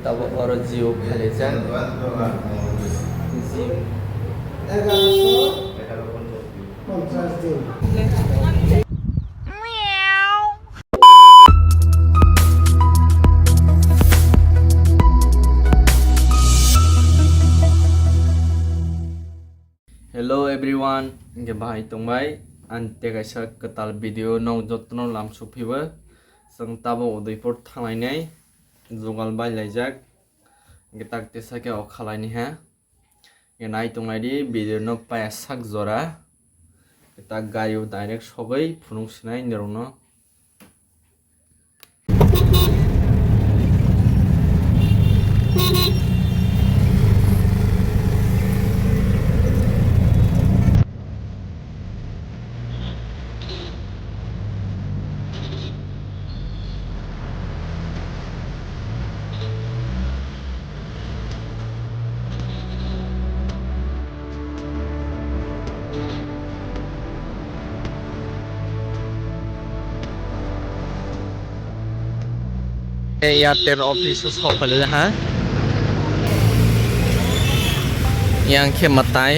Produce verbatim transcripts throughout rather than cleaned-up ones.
Tabuk oro Jio khailaijak. Jio. Egaroso ponchas din. Hello everyone, hwnkhe bahai tongbai, ani tei kaisa kwtal video no jotono lamsok phiwi. Chwng tabuk Udaipur thanglainai, jugal bailaijak, hwnkhe tak tesa khe o khalaini ha. Hwnkhe nai tonglaidi video no paya sak jora, hwnkhe tak gari o direct sogwi phunuk sinai norokno. Airtel office o sok phailai ha. Yang khe mwtai.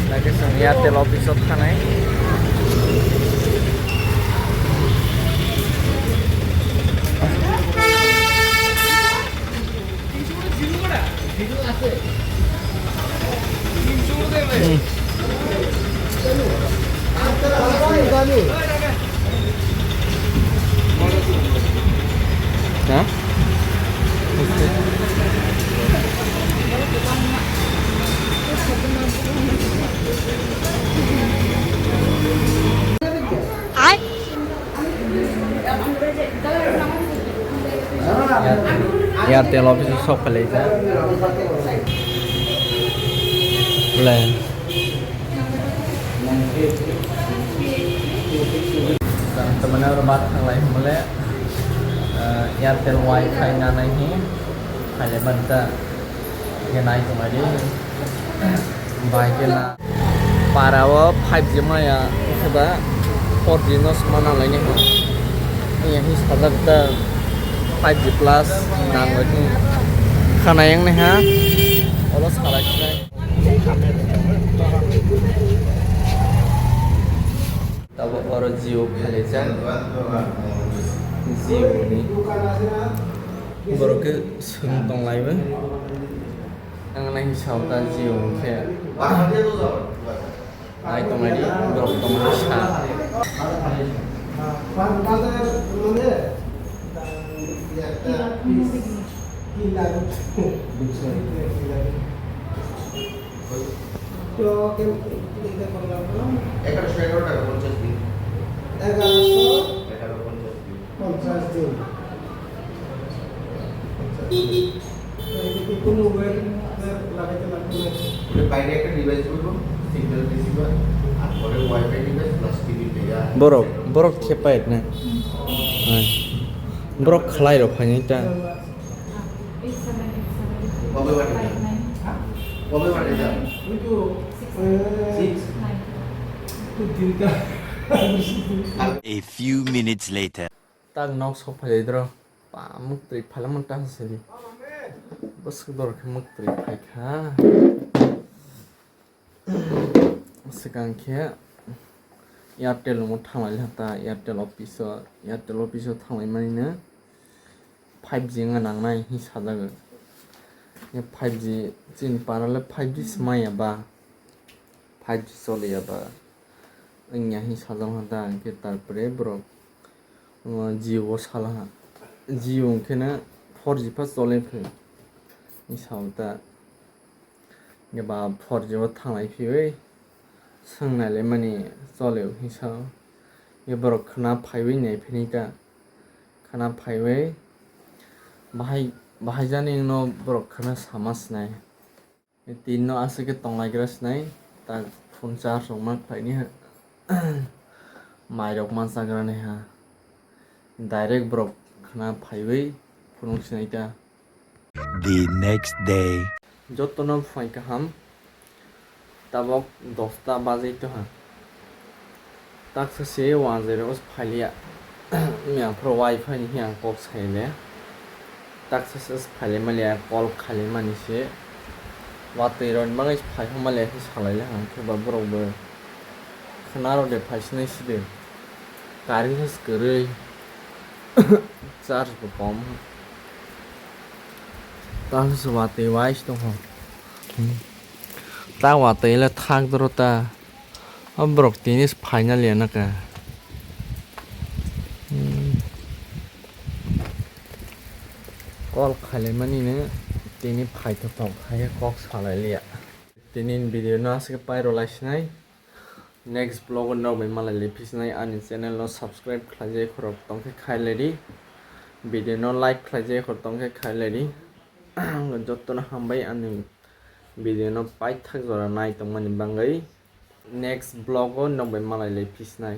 Lagi chwng Airtel office o thanai. Airtel office o sok phailai jak. Le. Tamani oro mat thanglai hwnmale, eh, Airtel wifi nanai hi phailai manta. Hwnkhe nai tonglaidi. Bai khe na para o five G maya, wngkhe ba four G no sma nanglaini hwn. Wngya hwn sajak ta five G plus nanglaini. Khana yang naiha, olo salai sinai. Tabuk oro Jio khailaijak. Jio ni borok khe swng tonglaiwi. Ang nai hisab ta Jio hwnkhe nai tonglaidi borok tongmani sa. এগারোশো এগারো টাকা পঞ্চাশ দিন। এগারোশো এগারো পঞ্চাশ দিন। পঞ্চাশ দিন। পঞ্চাশ দিন। এই যে কোনো ওয়্যার লাগাইতে লাগবে না। ওটা বাইরে একটা ডিভাইস বলবো, সিঙ্গেল রিসিভার, আর পরে wifi device plus TV player. Borok, borok khe payat na. Borok khlai rok phainai ta. কবে পাঠিয়ে দেন? কবে পাঠিয়ে দেন? Six. A few minutes later. Tak nok sok phai dro. Pa muk twi phala man ta sili. Bwswk dor khe muk twi phai kha. Swkang khe Airtel room o thanglai ha ta, Airtel office o, Airtel office o thanglai mani no five G wngna nangnai hinwi sajago. Five G chini para le five G se maya ba, five G choliya ba wngya hinwi sajak ha ta, hwnkhe tarpore borok Jio o sala ha. Jio hwnkhe no four G pha chole phi hinwi sa ta. Eba four G o thanglai phiwi swng nailaimani chole hinwi sa. Borok khna phaiwi naiphini ta. Khna phaiwi bahai, bahai jani no borok khna sama sinai. Tin no aswk khe tonglaigra sinai, tak phone charge rok ma khlaini ha. Mai rok ma chagra nai ha. Direct borok khna phaiwi phunuk sinai ta. The next day. Jotono phai kaham. Tabok dosta bajai toha. Taksa se wanjai rok phailia. Mia phoro wifi ni hiya ang kok sai le. Taksa se phaile mali ya, call khaile mani se. Watwi rok bagwi phai homa le se salai le hang khe ba borok bo khna rok de phai sinai si de. Current se kwrwi. Charge bo kom. Taksa se watwi wai se tong kho. Hmm. Ta watwi le thak doro ta. O borok tini se final ya na ka. Hmm. Call khaile mani no tini phaithothok hai khe kok salai liya. Tini video no aswk pairo lai sinai. Next vlog o nok bai malai le phi sinai, ani channel no subscribe khlai jai khorok tong khe khai lai di. Video no like khlai jai khorok tong khe khai lai di. Joto no hambai ani video no paithak jora nai tong mani bangwi. Next vlog o nok bai malai le phi sinai.